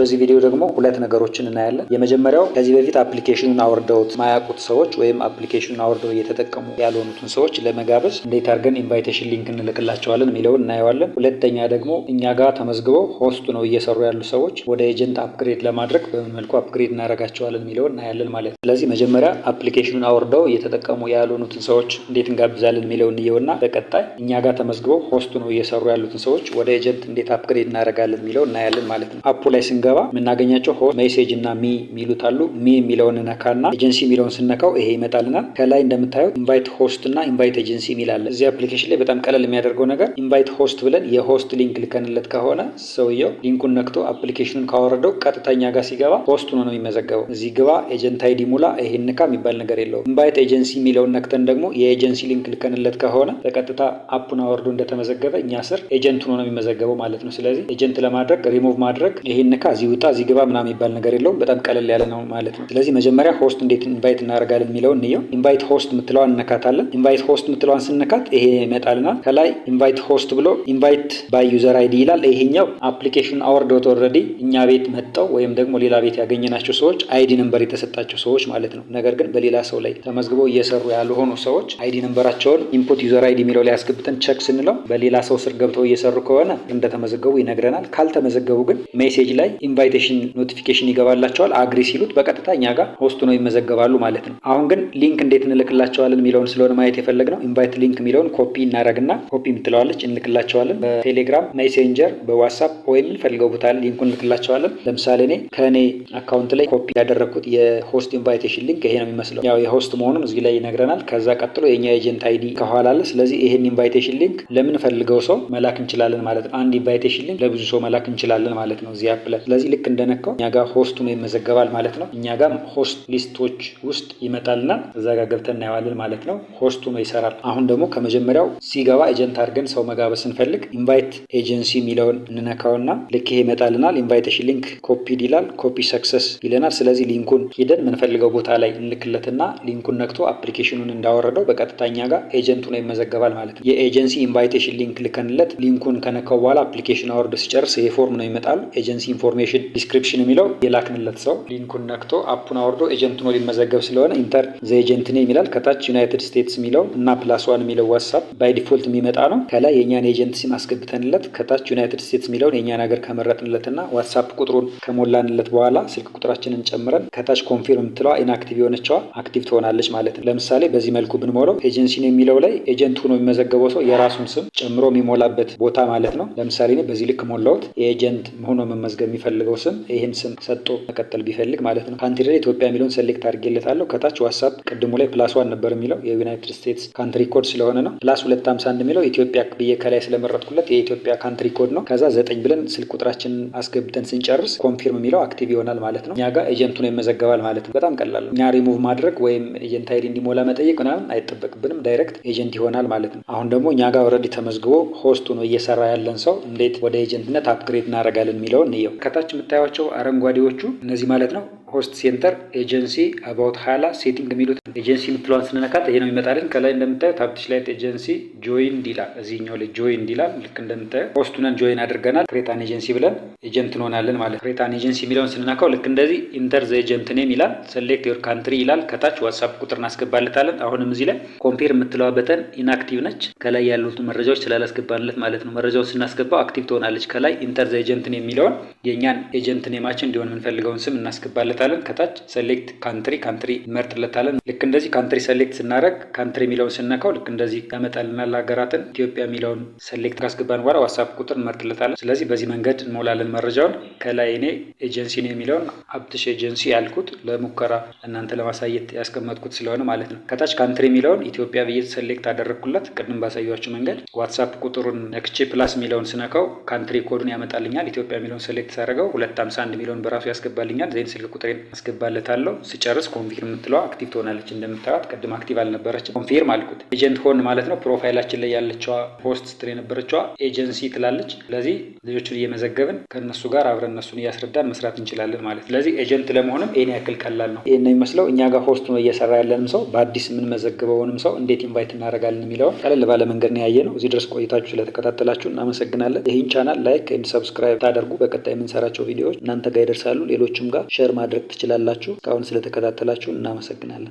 በዚህ ቪዲዮ ደግሞ ሁለት ነገሮችን እናያለን። የመጀመሪያው ከዚህ በፊት application ኑን አውርደውት ማያውቁት ሰዎች ወይም application ኑን አውርደው እየተጠቀሙ ያልሆኑትን ሰዎች ለመጋበዝ እንዴት አድርገን invitation link እንልክላቸዋለን የሚለውን እናየዋለን። ሁለተኛ ደግሞ እኛ ጋር ተመዝግበው host ሆነው እየሰሩ ያሉ ሰዎች ወደ agent upgrade ለማድረግ በምን መልኩ upgrade እናደርጋቸዋለን የሚለውን እናያለን ማለት ነው። ስለዚህ መጀመሪያ application ኑን አውርደው እየተጠቀሙ ያልሆኑትን ሰዎች እንዴት እንጋብዛለን የሚለውን እንየውና በቀጣይ እኛ ጋር ተመዝግበው host ሆነው እየሰሩ ያሉትን ሰዎች ወደ agent እንዴት upgrade እናደርጋለን የሚለው እናያለን ማለት ነው። App ኡ ላይ ስንገባ የምናገኛቸው host፣ message እና me የሚሉት አሉ። Me የሚለውን ነካና ኤጀንሲ የሚለውን ስነካው ይሄ ይመጣልናል። ከላይ እንደምታዩት invite host እና invite agency የሚል አለ። እዚህ application ላይ በጣም ቀለል የሚያደርገው ነገር invite host ብለን የ host link ልከንለት ከሆነ ሰውየው link ኡን ነክቶ application ኑን ካወረደው ቀጥታ እኛ ጋር ሲገባ host ሆኖ ነው የሚመዘገበው። እዚህ ግባ፣ agent ID ሙላ፣ ይሄን ንካ የሚባል ነገር የለውም። Invite agency የሚለውን ነክተን ደግሞ የ agency link ልከንለት ከሆነ በቀጥታ app ኡን አወርዶ እንደተመዘገበ እኛ ስር agent ሆኖ ነው የሚመዘገበው ማለት ነው። ስለዚህ ኤጀንት ለማድረግ ሪሙቭ ማድረግ ይሄን ንካ፣ እዚህ ውጣ፣ እዚህ ግባ ምናምን የሚባል ነገር የለውም። በጣም ቀለል ያለ ነው ማለት ነው። ስለዚህ መጀመሪያ host እንዴት invite እናደርጋለን የሚለውን እንየው። Invite host የምትለዋን እነካታለን። Invite host የምትለዋን ስነካት ይሄ ይመጣልናል። ከላይ invite host ብሎ invite by user ID ይላል። ይሄኛው application አወርደውት already እኛ ቤት መጥተው ወይም ደግሞ ሌላ ቤት ያገኘናቸው ሰዎች ID number የተሰጣቸው ሰዎች ማለት ነው። ነገር ግን በሌላ ሰው ላይ ተመዝግበው እየሰሩ ያልሆኑ ሰዎች ID number ኣቸውን input user ID የሚለው ላይ አስገብተን check ስንለው በሌላ ሰው ስር ገብተው እየሰሩ ከሆነ እንደተመዘገቡ ይነግረናል። ካልተመዘገቡ ግን message ላይ invitation notification ይገባላቸዋል። Agree ሲሉት በቀጥታ እኛ ጋር host ሆነው ይመዘገባሉ ማለት ነው። አሁን ግን link እንዴት እንልክላቸዋለን የሚለውን ስለሆነ ማየት የፈለግነው invite link የሚለውን ኮፒ እናደርግና ኮፒ የምትለዋለች እንልክላቸዋለን። በቴሌግራም Messenger፣ በዋትሳፕ ወይም የምንፈልገው ቦታ ላይ link ኡን እንልክላቸዋለን። ለምሳሌ እኔ ከእኔ account ላይ ኮፒ ያደረግኩት የ host invitation link ይሄ ነው የሚመስለው። ያው የ host መሆኑን እዚህ ላይ ይነግረናል። ከዛ ቀጥሎ የኛ agent ID ከኋላ አለ። ስለዚህ ይሄን invitation link ለምንፈልገው ሰው መላክ እንችላለን ማለት ነው። አንድ invitation link ለብዙ ሰው መላክ እንችላለን ማለት ነው እዚህ app ላይ። ስለዚህ ልክ እንደነካው እኛ ጋር host ሆኖ ይመዘገባል ማለት ነው። እኛ ጋር host list ኦች ውስጥ ይመጣልና እዛ ጋር ገብተን እናየዋለን ማለት ነው። Host ሆኖ ይሰራል። አሁን ደግሞ ከመጀመሪያው ሲገባ agent አድርገን ሰው መጋበዝ ስንፈልግ invite agency የሚለውን እንነካውና ልክ ይሄ ይመጣልናል። Invitation link copied ይላል። Copy success ይለናል። ስለዚህ link ኡን ሄደን የምንፈልገው ቦታ ላይ እንልክለትና link ኡን ነክቶ application ኑን እንዳወረደው በቀጥታ እኛ ጋር agent ሆኖ ይመዘገባል ማለት ነው። የ agency invitation link ልከንለት link ኡን ከነካው በኋላ application አወርዶ ሲጨርስ ይሄ form ነው ይመጣል። Agency information description የሚለው የላክንለት ሰው link ኡን ነክቶ app ኡን አወርዶ agent ሆኖ ሊመዘገብ ስለሆነ enter the agent name ይላል። ከታች United States የሚለው እና +1 የሚለው ዋትሳፕ by default የሚመጣ ነው። ከላይ የእኛን agent ስም አስገብተንለት ከታች United States የሚለውን የእኛን ሀገር ከመረጥንለትና ዋትሳፕ ቁጥሩን ከሞላንለት በኋላ ስልክ ቁጥራችንን ጨምረን ከታች confirm የምትለዋ inactive የሆነችዋ active ትሆናለች ማለት ነው። ለምሳሌ በዚህ መልኩ ብንሞላው ኤጀንሲ የሚለው ላይ agent ሆኖ የሚመዘገበው ሰው የራሱን ስም ጨምሮ የሚሞላበት ቦታ ማለት ነው። ለምሳሌ እኔ በዚህ ልክ ሞላሁት። የ agent ሆኖ መመዝገብ የሚፈልገው ስም ይህን ስም ሰጥቶ መቀጠል ቢፈልግ ማለት ነው። Country ላይ ኢትዮጵያ የሚለውን select አድርጌለታለሁ። ከታች ዋትሳፕ ቅድሙ ላይ +1 ነበር የሚለው የ United States country code ስለሆነ ነው። +251 የሚለው ኢትዮጵያ ብዬ ከላይ ስለመረጥኩለት የኢትዮጵያ country code ነው። ከዛ 9 ብለን ስልክ ቁጥራችንን አስገብተን ስንጨርስ confirm የሚለው active ይሆናል ማለት ነው። እኛ ጋር agent ሆኖ ይመዘገባል ማለት ነው። በጣም ቀላል ነው። እኛ ሪሙቭ ማድረግ ወይም agent ID እንዲሞላ መጠየቅ ምናምን አይጠበቅብንም። Direct agent ይሆናል ማለት ነው። አሁን ደግሞ እኛ ጋር already ተመዝግቦ host ሆኖ እየሰራ ያለን ሰው እንዴት ወደ agent ነት upgrade እናደርጋለን የሚለውን እንየው። ከታች የምታዩቸው አረንጓዴዎቹ እነዚህ ማለት ነው host center፣ agency፣ about፣ ሀላ፣ setting የሚሉት ኤጀንሲ የምትለዋን ስንነካት ይሄ ነው የሚመጣልን። ከላይ እንደምታዩት ሀብትሽ ላይት agency joined ይላል። እዚህኛው ላይ joined ይላል። ልክ እንደምታዩት host ሆነን join አድርገናል። Create an agency ብለን agent እንሆናለን ማለት ነው። Create an agency የሚለውን ስንነካው ልክ እንደዚህ enter the agent name ይላል። Select your country ይላል። ከታች ዋትሳፕ ቁጥር እናስገባለታለን። አሁንም እዚህ ላይ confirm የምትለዋ button inactive ነች። ከላይ ያሉት መረጃዎች ስላላስገባንለት ማለት ነው። መረጃውን ስናስገባው active ትሆናለች። ከላይ enter the agent name የሚለውን የእኛን agent name ኣችን እንዲሆን የምንፈልገውን ስም እናስገባለታለን። ከታች select country፣ country እንመርጥለታለን። ልክ እንደዚህ country select ስናደርግ country የሚለውን ስነካው ልክ እንደዚህ ያመጣልናል ሀገራትን። ኢትዮጵያ የሚለውን select ካስገባን በኋላ ዋትሳፕ ቁጥር እንመርጥለታለን። ስለዚህ በዚህ መንገድ እንሞላለን መረጃውን። ከላይ እኔ ኤጀንሲ ነው የሚለውን ሀብትሽ ኤጀንሲ ያልኩት ለሙከራ እናንተ ለማሳየት ያስቀመጥኩት ስለሆነ ማለት ነው። ከታች country የሚለውን ኢትዮጵያ ብዬ select አደረግኩለት ቅድም ባሳየኋችሁ መንገድ። ዋትሳፕ ቁጥሩን ነክቼ plus የሚለውን ስነካው country code ኡን ያመጣልኛል። ኢትዮጵያ የሚለውን select ሳደርገው 251 የሚለውን በራሱ ያስገባልኛል። Then ስልክ ቁጥሬን ቁጥሬን አስገባለታለሁ። ስጨርስ confirm የምትለዋ active ትሆናለች። እንደምታዩት ቅድም active አልነበረችም። Confirm አልኩት። Agent ሆን ማለት ነው። Profile ኣችን ላይ ያለችዋ host ስትል የነበረችዋ ኤጀንሲ ትላለች። ስለዚህ ልጆቹን እየመዘገብን ከእነሱ ጋር አብረን እነሱን እያስረዳን መስራት እንችላለን ማለት። ስለዚህ agent ለመሆንም ይህን ያክል ቀላል ነው። ይህን ነው የሚመስለው። እኛ ጋር host ነው እየሰራ ያለንም ሰው፣ በአዲስ የምንመዘግበውንም ሰው እንዴት invite እናደርጋለን የሚለውን ቀለል ባለ መንገድ ነው ያየነው። እዚህ ድረስ ቆይታችሁ ስለተከታተላችሁ እናመሰግናለን። ይህን channel like and subscribe ታደርጉ በቀጣይ የምንሰራቸው ቪዲዮዎች እናንተ ጋር ይደርሳሉ። ሌሎችም ጋር share ማድረግ ትችላላችሁ። እስካሁን ስለተከታተላችሁ እናመሰግናለን።